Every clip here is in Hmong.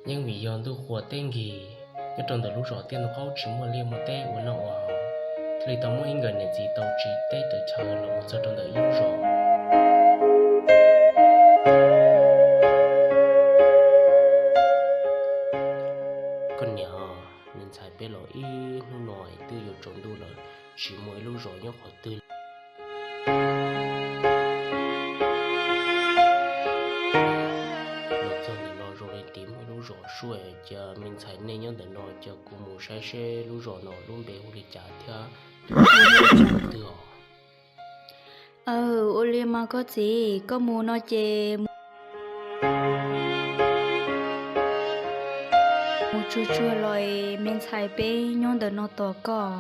Yeej vim yog ntuj qhua teb nkig, nyob rau ntawm lub zos Tiaj Ntoo Qaub tsis muaj liaj muaj teb ua noj ua haus, thiaj li tau muaj ib nkawm niam txiv tau tsiv teb tawm chaw los mus txog rau ntawm ib lub zos. Koj niam, me ntxhais peb los ib hnub no twb yuav tsaus ntuj lawm, tsis muaj ib lub zos nyob qhov twg li. Los txog ntawm no zoo li tim muaj ib lub zos suaj, cia me ntxhais nej nyob ntawm no cia kuv mus saib seb lub zos no lub npe hu li cas thiab twg os. Aw, ua li mas koj txiv, koj mus no ces mus tsuag tsuag los, me ntxhais peb nyob ntawm no tos koj.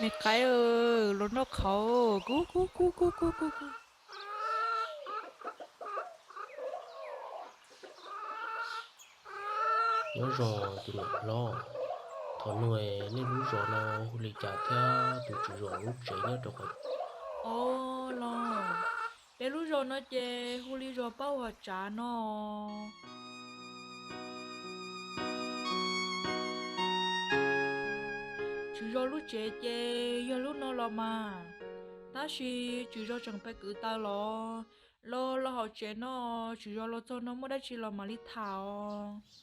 Me qaib, los noj qhauv, kub kub kub kub kub kub kub. Nyob zoo tus niam hlob, thaum nug nej lub zos no hu li cas thiab tus tswv zos lub tsev nyob rau qhov? Os los, peb lub zos no ces hu li zos Paj Huam Tsav no. Tswv zos lub tsev ces yog lub no los mas, tab sis tswv zos tseem pais kwv taws los, los los hauv tsev no, tswv zos los txog no muaj dab tsi los mam li tham os.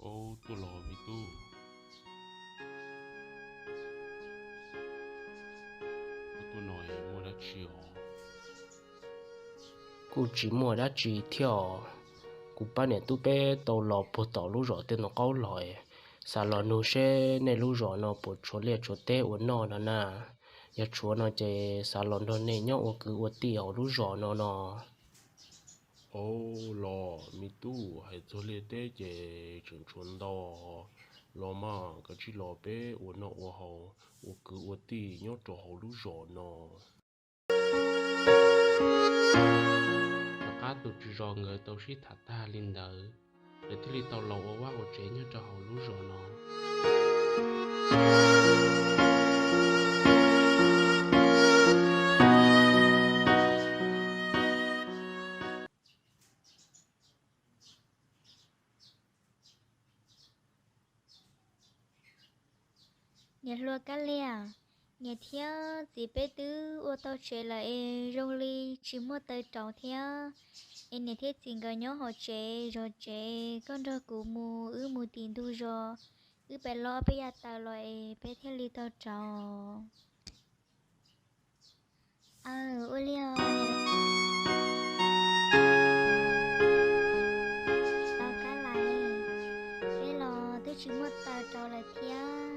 Ub, tuaj los me tub. Koj tuaj no muaj dab tsi os? Kuj tsis muaj dab tsi thiab os. Kuv pab niam tub peb tau los puag tom lub zos Tiaj Ntoo Qaub los, xav los nug seb nej lub zos no puas tshuav liaj tshuav teb ua noj no na. Yog tshuav no ces xav los nrog nej nyob ua kwv ua tij hauv lub zos no no. Ov, los me tub, hais txog liaj teb ces tseem tshuav ntau. Los mas, kav tsij los peb ua noj ua haus, ua kwv ua tij nyob rau hauv lub zos no. Tom qab tus tswv zos nkawd tau sib tham tag li ntawd, lawv thiaj li tau los ua vaj ua tsev nyob rau hauv lub zos no. Niam hluas Kab Lias, niam thiab txiv peb twb ua tau tsev lawm es zoo li tsis muaj taw rauv thiab. Es niam thiab txiv nkawd nyob hauv tsev zov tsev, koj nrog kuv mus, wb mus tim ntug zos, wb pais lov peb yav taws los es peb thiaj li tau rauv. Aw, ua li os. Los Kab Lais, peb los twb tsis muaj taws rauv lawm thiab,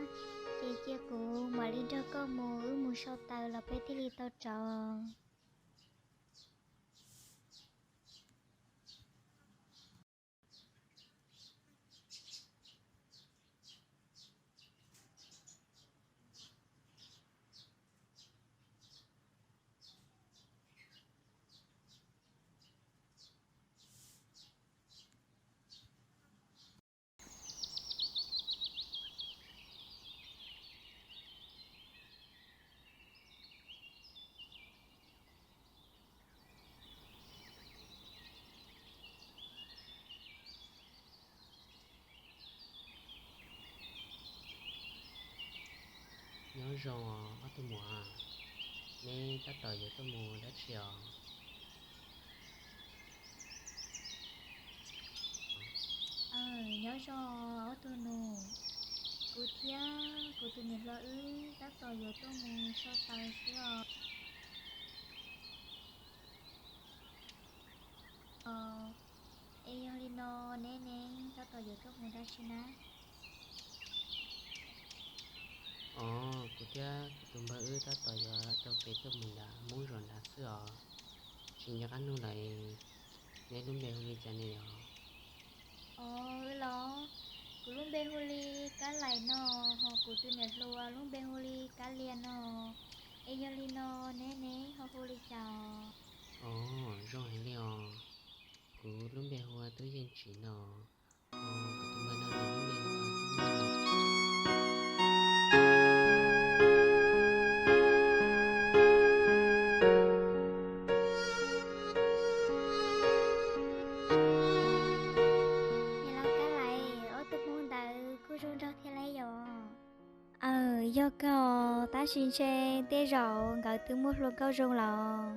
ces cia kuv mam li nrog koj mus, wb mus sau taws los peb thiaj li tau rauv. Nyob zoo ob tug muam, neb tab tom yuav tuaj mus dab tsi os? Nyob zoo ob tug nus, kuv thiab kuv tus niam hluas wb tab tom yuav tuaj mus sau taws xwb os. Koj yuav tuaj mus dab tsi na? Os, kuv thiab kuv tus npawg wb tab tom yuav rau kev tuaj mus nram Hmoob zos nrad xwb os. Tsis nco qab nug lawm, neb lub npe hu li cas ne yom? Os, wb los, kuv lub npe hu li Kab Laim no, ho kuv tus niam hluas lub npe hu li Kab Lias no. Es yog li no, neb ne ho hu li cas os? Os, zoo heev li os. Kuv lub npe hu ua Tub Yeej Tsim no. Os, kuv tus npawg no nws lub npe hu ua Tub Yeej no. Niam laus Kab Laim, ob tug Hmoob ntawd kuj zoo nraug thiab lauj yom? Aws, yog kawg, tab sis ntshe tej zaum nkawd twb muaj hluas nkauj zoo lawm.